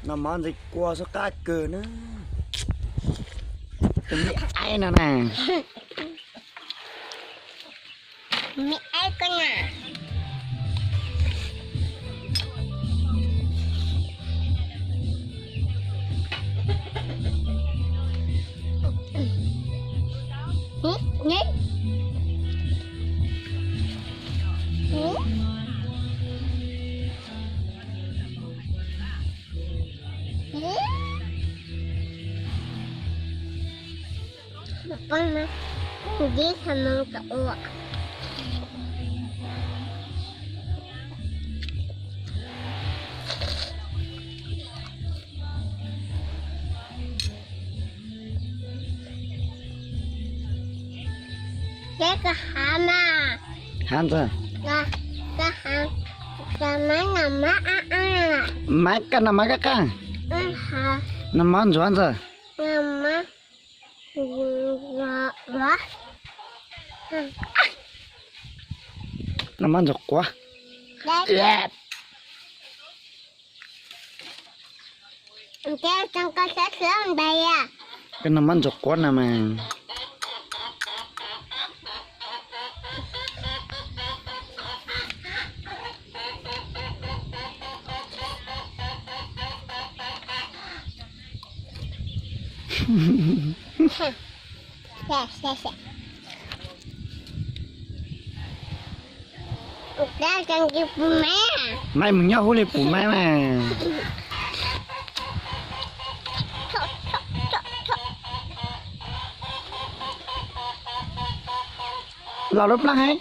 Noj mov ntxim kua xub qab kawg na. Tus me aib no na. Me aib koj na. Poj na, ib tha moo tom ua. Peb koj hav mas. Hav ntxawg. Koj hav, koj mab noj mab qab qab. Mab koj noj mab qab qab. Noj mab ntxuav ntxawg. Noj mab ntxuav. Noj mab ntxuav quav. Koj noj mab ntxuav quav no mas. Maiv mus nyob hauv li pum maiv mas. Los lub plab heev.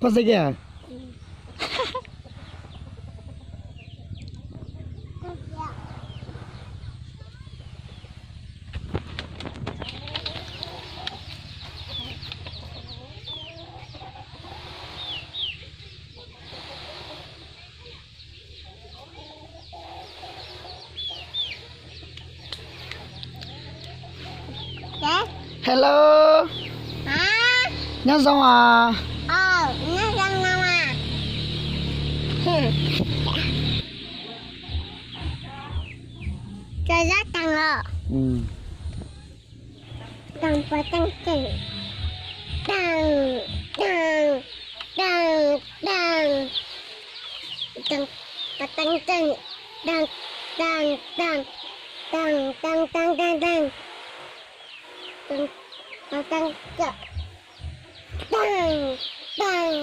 Koj xav kiag. Hello. Nyob zoo os. Tag, tag, tag, tag, tag. Tag, tag, tag, tag, tag, tag, tag, tag, tag, tag. Tag, tag, tag, tag. Tag, tag, tag.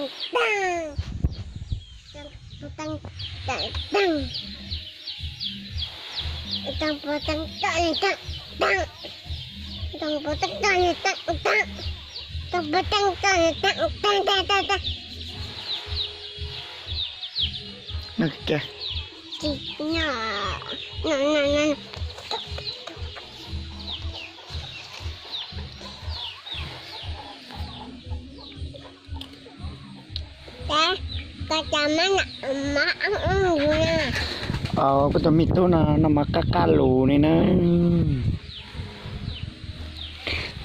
Tag, tag, tag, tag. Tag, tag, tag, tag, tag. Tag, tag, tag, tag, tag. Tag, tag, tag, tag, tag. Noj kiag. Koj tus me tub no noj mov qab qab lus li na.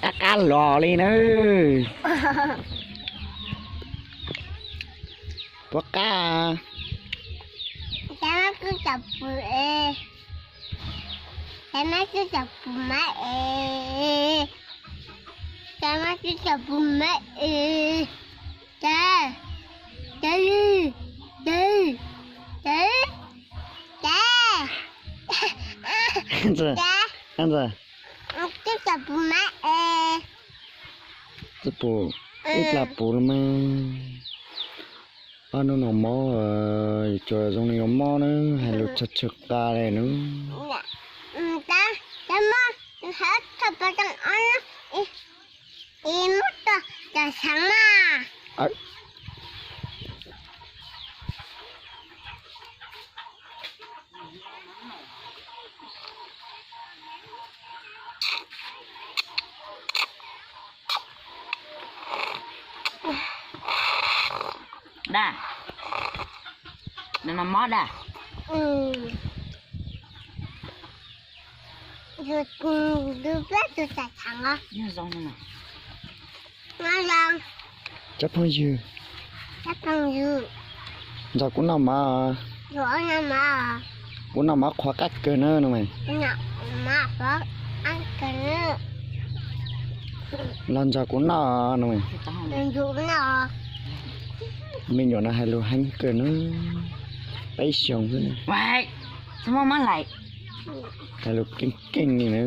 Qab qab los li na. Puas qab? Tab mab twb tau pum es, tab mab twb tau pum mab es, tab mab twb tau pum mab es, tab, tab, tab, tab, tab, tab, twb tau pum mab es. Twb pum, ib plag pum los mas. Ob hnub no mob, yuav tsum zoo li yuav mob na, hais lus tshaj tshaj qa li na. Dab, noj mob dab. Yog zoo no. Cov phooj ywg, nrog kuv noj mov, kuv noj mov qhuav qab kawg na no mas. Los nrog kuv noj no mas. Me nyuam no hais lus heev kawg na, peb xyoos xwb na, hais lus keej keej li na.